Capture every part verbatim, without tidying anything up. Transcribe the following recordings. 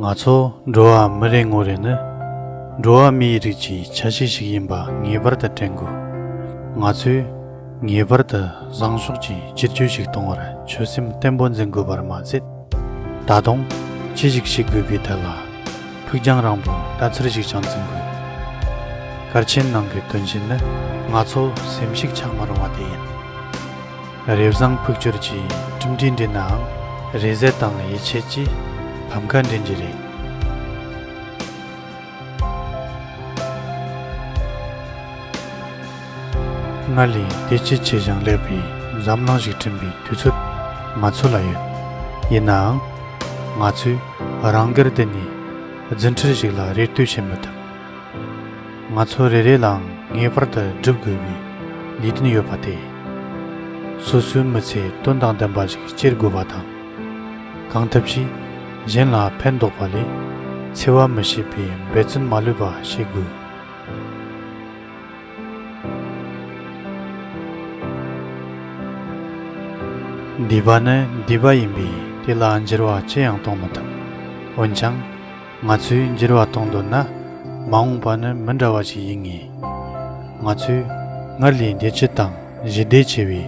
ང་ཚོ་འགྲོ་བ་མི་རེ་ངོ་རེ་ནི་འགྲོ་བ་མིའི་རིགས་ཀྱི་ཆ་ཤས་ཤིག་ཡིན་པ་ངེས་པར་དུ་དྲན་དགོས། ང་ཚོས་ངེས་པར་དུ་བཟང་ཕྱོགས་ཀྱི་བསྒྱུར་བཅོས་ཤིག་གཏོང་བར་ཆོད་སེམས་བརྟན་པོ་འཛིན་དགོས་པར་མ་ཟད། ད་དུང་ཅི་ཞིག་བྱེད་དགོས་པའི་ཐད་ལ་ཕུགས་རྒྱང་རིང་པོའི་ལྟ་ཚུལ་ཞིག་ཀྱང་འཛིན་དགོས། གལ་ཆེན་ནང་གི་དོན་ཆེན་ནི་ང་ཚོ་སེམས་ཤུགས་ཆག་མ་རུང་བ་དེ་ཡིན། རེ་བཟང་ཕུགས་སྐྱོར་གྱིས་གྲུབ་འབྲས་འདྲེན་ནའང་། རེ་ཟད་དང་ཡིད་ཆད་ཀྱིས་ཕམ་ཁ་འདྲེན་གྱི་རེད། སྔར་ལས་བདེ་སྐྱིད་ཆེ་ཞིང་ལེགས་པའི་འཛམ་གླིང་ཞིག་བསྐྲུན་པའི་དུས་ཚོད་ང་ཚོ་ལ་ཡོད། ཡིན་ནའང་། ང་ཚོས་རང་དགར་བསྡད་ནས་རྫུ་འཕྲུལ་ཞིག་ལ་རེ་ལྟོས་བྱེད་མི་ཐུབ། ང་ཚོ་རེ་རེ་ལའང་ངེས་པར་དུ་སྒྲུབ་དགོས་པའི་ལས་དོན་ཡོད་པ་སྟེ། སོ་སོའི་མི་ཚེ་དོན་དང་ལྡན་པ་ཞིག་སྐྱེལ་དགོས་པ་དང་། གང་ཐུབ་ཀྱིས་གཞན་ལ་ཕན་འདོགས་པ་ལས་འཚེ་བ་མི་བྱེད་པའི་འབད་བརྩོན་མ་ལུས་པ་བྱེད་དགོས། འདས་པ་ནི་འདས་པ་ཡིན་པས་དེ་ལ་འགྱུར་བ་ཅི་ཡང་གཏོང་མི་ཐུབ། འོན་ཀྱང་། ང་ཚོས་འགྱུར་བ་གཏོང་འདོད་ན། མ་འོངས་པ་ནི་མི་འདྲ་བ་ཞིག་ཡིན་ངེས། ང་ཚོས་སྔར་ལས་བདེ་སྐྱིད་དང་ཞི་བདེ་ཆེ་བའི་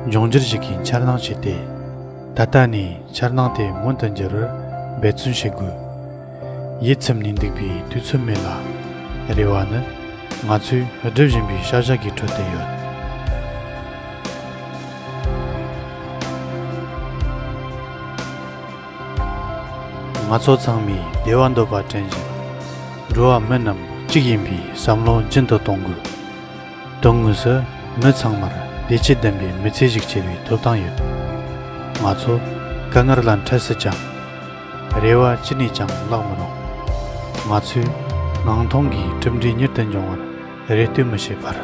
འབྱུང་འགྱུར་ཞིག་གི་འཆར་སྣང་བྱས་ཏེ། ད་ལྟ་ནས་འཆར་སྣང་དེ་མངོན་དུ་འགྱུར་བར་འབད་བརྩོན་བྱེད་དགོས། ཡིད་ཚིམ་ནས་འདུག་པའི་དུས་ཚོད་མེད་ལ། རེ་བ་ནི་ང་ཚོས་སྒྲུབ་བཞིན་པའི་བྱ་གཞག་གི་ཁྲོད་དུ་ཡོད། ང་ཚོ་ཚང་མས་བདེ་བ་འདོད་པ་དྲན་བཞིན། འགྲོ་བ་མི་རྣམས་གཅིག་ཡིན་པའི་བསམ་བློ་རྒྱུན་དུ་གཏོང་དགོས། དོན་དངོས་སུ་མི་ཚང་མར་བདེ་སྐྱིད་ལྡན་པའི་མི་ཚེ་ཞིག་སྐྱེལ་བའི་ཐོབ་ཐང་ཡོད། ང་ཚོ་དཀའ་ངལ་ལ་འཕྲད་སྲིད་ཀྱང་། རེ་བ་ཅི་ནས་ཀྱང་བརླག་མི་རུང་། ང་ཚོས་ངང་ཐོང་གིས་གྲུབ་འབྲས་མྱུར་དུ་འབྱུང་བར་རེ་ལྟོས་མི་བྱེད་པར།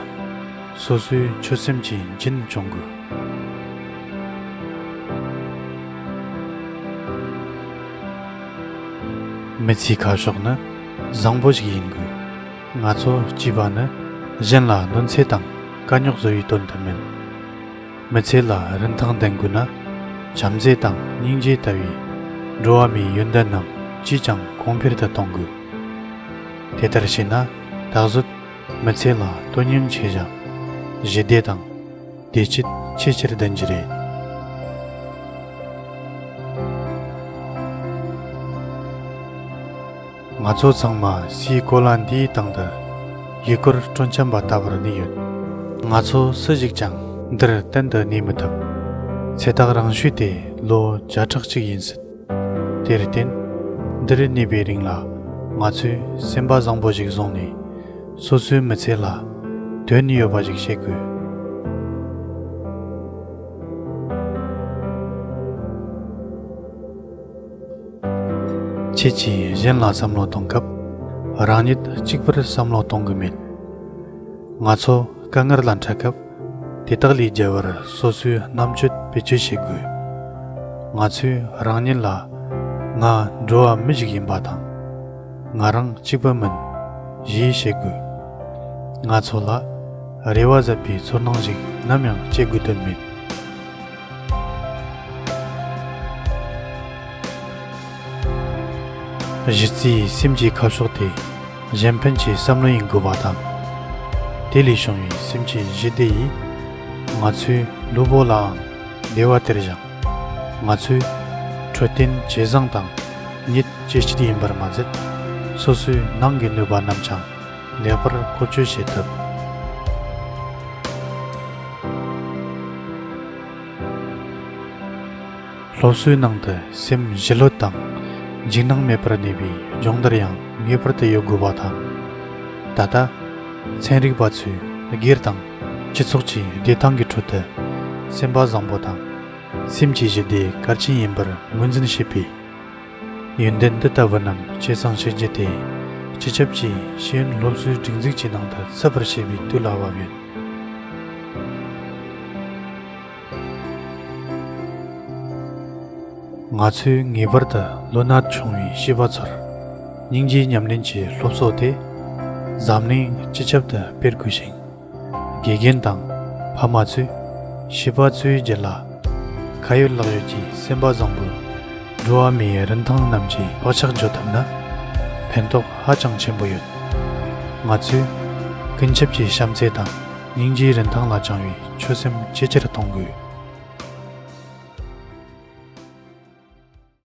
སོ་སོའི་ཆོད་སེམས་ཀྱིས་རྒྱུན་སྐྱོང་དགོས། མི་ཚེའི་ཁ་ཕྱོགས་ནི་བཟང་པོ་ཞིག་ཡིན་དགོས། ང་ཚོ་སྐྱེས་པ་ནི་གཞན་ལ་གནོད་འཚེ་དང་དཀའ་རྙོག་བཟོ་བའི་དོན་དུ་མིན། མི་ཚེ་ལ་རིན་ཐང་ལྡན་དགོས་ན། བྱམས་བརྩེ་དང་སྙིང་རྗེ་ལྟ་བུའི་འགྲོ་བ་མིའི་ཡོན་ཏན་རྣམས་ཅིས་ཀྱང་གོང་འཕེལ་དུ་གཏོང་དགོས། དེ་ལྟར་བྱས་ན་ད་གཟོད་མི་ཚེ་ལ་དོན་སྙིང་ཆེ་ཞིང་ཞི་བདེ་དང་བདེ་སྐྱིད་ཆེས་ཆེར་ལྡན་གྱི་རེད། ང་ཚོ་ཚང་མ་སའི་གོ་ལ་འདིའི་སྟེང་དུ་ཡུལ་སྐོར་སྤྲོ་འཆམ་པ་ལྟ་བུར་གནས་ཡོད། ང་ཚོ་སུ་ཞིག་ཀྱང་འདིར་གཏན་དུ་གནས་མི་ཐུབ། ཚེ་ཐག་རིང་ཤོས་དེ་ལོ་བརྒྱ་ཕྲག་གཅིག་ཡིན་སྲིད། དེར་བརྟེན། འདིར་གནས་པའི་རིང་ལ་ང་ཚོས་སེམས་པ་བཟང་པོ་ཞིག་བཟུང་ནས། སོ་སོའི་མི་ཚེ་ལ་དོན་ཡོད་པ་ཞིག་བྱེད་དགོས། ཁྱེད་ཀྱིས་གཞན་ལ་བསམ་བློ་གཏོང་སྐབས། རང་ཉིད་གཅིག་པུར་བསམ་བློ་གཏོང་གི་མེད། ང་ཚོ་དཀའ་ངལ་ལ་འཕྲད་སྐབས། དེ་དག་ལས་རྒྱལ་བར་སོ་སོའི་རྣམ་དཔྱོད་བེད་སྤྱོད་བྱེད་དགོས། ང་ཚོས་རང་ཉིད་ལ། ང་འགྲོ་བ་མི་ཞིག་ཡིན་པ་དང་། ང་རང་གཅིག་པུ་མིན། ཞེས་བཤད་དགོས། ང་ཚོ་ལ་རེ་བ་ཟད་པའི་ཚོར་སྣང་ཞིག་ནམ་ཡང་སྐྱེ་དགོས་དོན་མེད། གཞི་རྩའི་སེམས་ཀྱི་ཁ་ཕྱོགས་དེ་གཞན་ཕན་གྱི་བསམ་བློ་ཡིན་དགོས་པ་དང་། དེ་ལས་བྱུང་བའི་སེམས་ཀྱི་ཞི་བདེ་ཡིས་ང་ཚོའི་གློ་བུར་ལའང་བདེ་བ་སྟེར་ཞིང་། ང་ཚོའི་འཕྲོད་བསྟེན་ཇེ་བཟང་དང་ཉིད་ཇེ་སྐྱིད་ཡིན་པར་མ་ཟད། སོ་སོའི་ནང་གི་ནུས་པ་རྣམས་ཀྱང་ལེགས་པར་བཀོལ་སྤྱོད་བྱེད་ཐུབ། སློབ་གསོའི་ནང་དུ་སེམས་ཞི་ལྷོད་དང་འཇིགས་སྣང་མེད་པར་གནས་པའི་སྦྱོང་བརྡར་ཡང་ངེས་པར་དུ་ཡོད་དགོས་པ་དང་། ད་ལྟ་ཚན་རིག་པ་ཚོས་སྒེར་དང་སྤྱི་ཚོགས་ཀྱི་བདེ་ཐང་གི་ཁྲོད་དུ་སེམས་པ་བཟང་པོ་དང་སེམས་ཀྱི་ཞི་བདེ་གལ་ཆེན་ཡིན་པར་ངོས་འཛིན་བྱེད་པས། ཡོན་ཏན་འདི་ལྟ་བུ་རྣམས་སྐྱེད་སྲིང་བྱེད་རྒྱུ་དེ་སྤྱི་ཁྱབ་ཀྱིས་ཤེས་ཡོན་སློབ་གསོའི་སྒྲིག་འཛུགས་ཀྱི་ནང་དུ་ཚུད་པར་བྱེད་པའི་དུས་ལ་བབ་ཡོད། ང་ཚོས་ངེས་པར་དུ་ལོ་ན་ཆུང་བའི་བྱིས་པ་ཚོར་སྙིང་རྗེའི་ཉམས་ལེན་གྱི་སློབ་གསོ་དེ་འཛམ་གླིང་སྤྱི་ཁྱབ་ཏུ་སྤེལ་དགོས་ཤིང་། དགེ་རྒན་དང་ཕ་མ་ཚོས་བྱིས་པ་ཚོའི་རྒྱུད་ལ་ཁ་ཡོད་ལག་ཡོད་ཀྱི་སེམས་པ་བཟང་པོའི་ འགྲོ་བ་མིའི་རིན་ཐང་རྣམས་ཀྱི་བག་ཆགས་འཇོག་ཐུབ་ན་ཕན་ཐོགས་ཧ་ཅང་ཆེན་པོ་ཡོད། ང་ཚོས་ཀུན་ཁྱབ་ཀྱི་བྱམས་བརྩེ་དང་སྙིང་རྗེའི་རིན་ཐང་ལ་བཅངས་པའི་ཆོད་སེམས་ཇེ་ཆེར་གཏོང་དགོས།